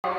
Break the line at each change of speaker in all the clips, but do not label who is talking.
श्री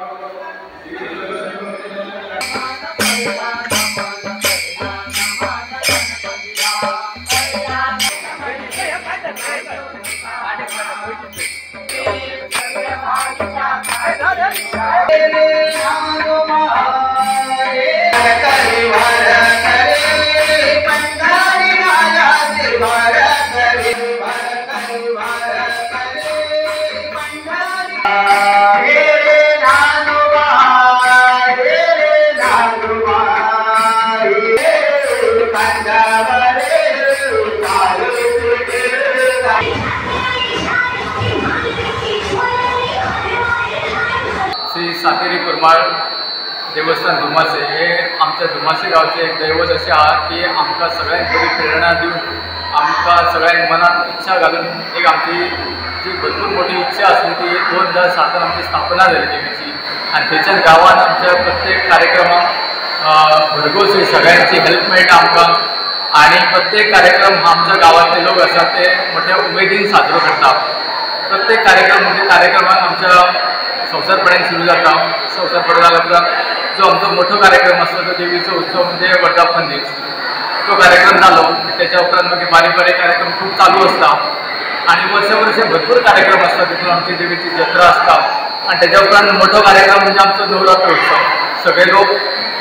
सातेरी कुरमाळ देवस्थान धुमासे हे आमच्या धुमासे गांवचे एक दैवत अशें आहा की आमकां सगळ्यांक बरी प्रेरणा दिवन आमकां सगळ्यांक मनात इच्छा घालून एक आमची जी भरपूर मोठी इच्छा आसली ती 2007 आमची स्थापना जाली देवीची. आनी थंयच्यान गांवांत आमच्या प्रत्येक कार्यक्रमाक भरघोस सगळ्यांची हेल्प मेळटा आमकां आनी प्रत्येक कार्यक्रम आमच्या गांवांतले लोक आसा ते मोठ्या उमेदीन साजरो करता. प्रत्येक कार्यक्रम म्हणजे कार्यक्रमाक आमच्या संवसारपणान सुरू जाता. संवसारपण जाल्या उपरांत जो आमचो मोठो कार्यक्रम आसता तो देवीचो उत्सव म्हणजे वर्धापन दीस, तो कार्यक्रम जालो की त्याच्या उपरांत मागीर बारीक बारीक कार्यक्रम खूब चालू आसता आनी वर्स वर्स भरपूर कार्यक्रम आसता. तितून आमची देवीची जत्रा आसता आनी त्याच्या उपरांत मोठो कार्यक्रम म्हणजे आमचो नवरात्र उत्सव. सगळे लोक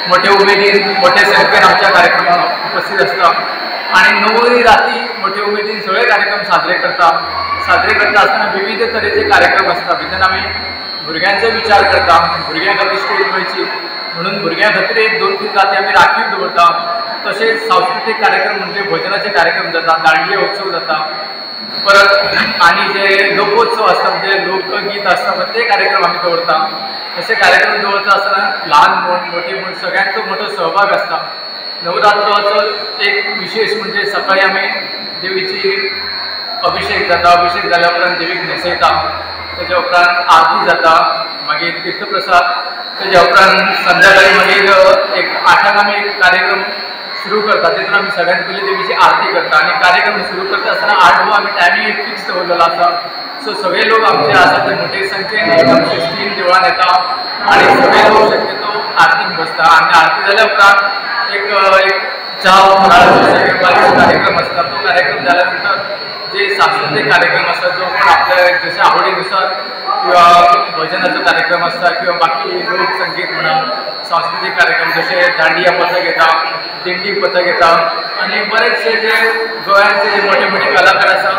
मोठे उमेदीन मोठे संख्येन आमच्या कार्यक्रमाक उपस्थित आसता आनी 9 राती मोठे उमेदीन सगळे कार्यक्रम साजरे करता. साजरे करता आसतना विविध तरेचे कार्यक्रम आसता. भितर आमी भुरग्यांचो विचार करता, भुरग्यां खातीर स्टेज मेळची म्हणून भुरग्यां खातीर एक 2-3 राती आमी राखीव दवरता. तशेंच सांस्कृतीक कार्यक्रम म्हणजे भजनाचे कार्यक्रम जाता, दांडिया उत्सव जाता, परत आनी जे लोकोत्सव आसता म्हणजे लोकगीत आसता ते कार्यक्रम आमी दवरता. असे कार्यक्रम दवरता आसतना ल्हान म्हूण मोठी म्हूण सगळ्यांचो मोठो सहभाग आसता. नवरात्राचो एक विशेष म्हणजे सकाळी आमी देवीची अभिषेक जाता. अभिषेक जाल्या उपरांत देवीक न्हेसयता, तेच्या उपरांत आरती जाता, मागीर तीर्थप्रसाद, तेच्या उपरांत संध्याकाळी मागीर एक 8 आमी एक कार्यक्रम सुरू करता. तितून आमी सगळ्यांत पयलीं देवीची आरती करता आनी कार्यक्रम सुरू करता आसतना 8 आमी टायमींग एक फिक्स दवरलेलो आसा. सो सगळे लोक आमचे आसा ते मोठे संख्येन एकदम शिस्तीन देवळान येता आनी सगळे लोक शक्यतो आरतीक बसता. आनी आरती जाल्या उपरांत एक एक च्या फराळाचो बारीक कार्यक्रम आसता. तो कार्यक्रम जाल्या नंतर जे सांस्कृतीक कार्यक्रम आसता जो कोण आपल्या जशे आवडीनुसार किंवा भजनाचो कार्यक्रम आसता किंवा बाकी लोकसंगीत म्हणा सांस्कृतीक कार्यक्रम जशे दांडिया पथक येता, दिंडी पथक येता आनी बरेचशे जे गोंयांचे जे मोठे मोठे कलाकार आसा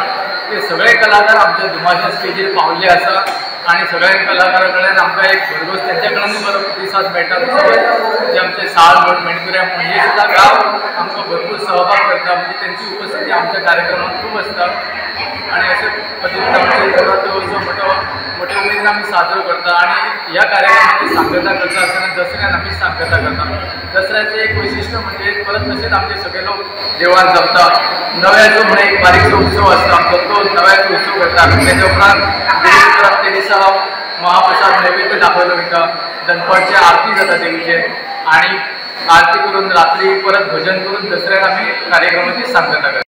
ते सगळे कलाकार आमच्या धुमाशा स्टेजीर पावल्ले आसा आनी सगळ्या कलाकारां कडल्यान आमकां एक भरघोस तेंच्या कडल्यानूय बरो प्रतिसाद मेळटा. तशेंच जे आमचे साळ म्हूण मेणकुऱ्या म्हूण हे सुद्दां गांव आमकां भरपूर सहभाग करता, म्हणजे तेंची उपस्थिती आमच्या कार्यक्रमात खूब आसता. आनी अशे पद्दतीन आमचे नवरात्र उत्सव मोठो मोठे उमेदीन आमी साजरो करता. आनी ह्या कार्यक्रमाची सांगता करता आसतना दसऱ्यान आमी सांगता करता. दसऱ्याचें एक वैशिश्ट म्हणजे परत तशेंच आमचे सगळे लोक देवळान जमता. नव्याचो म्हणून एक बारीकसो उत्सव आसता आमचो, तो नव्याचो उत्सव करता. तेच्या उपरांत देवीक ते दिसा महाप्रसाद नैवेद्य दाखयलो वयता. दनपारची आरती जाता देवीचे आनी आरती करून रात्री परत भजन करून दसऱ्याक आमी कार्यक्रमाची सांगता करता.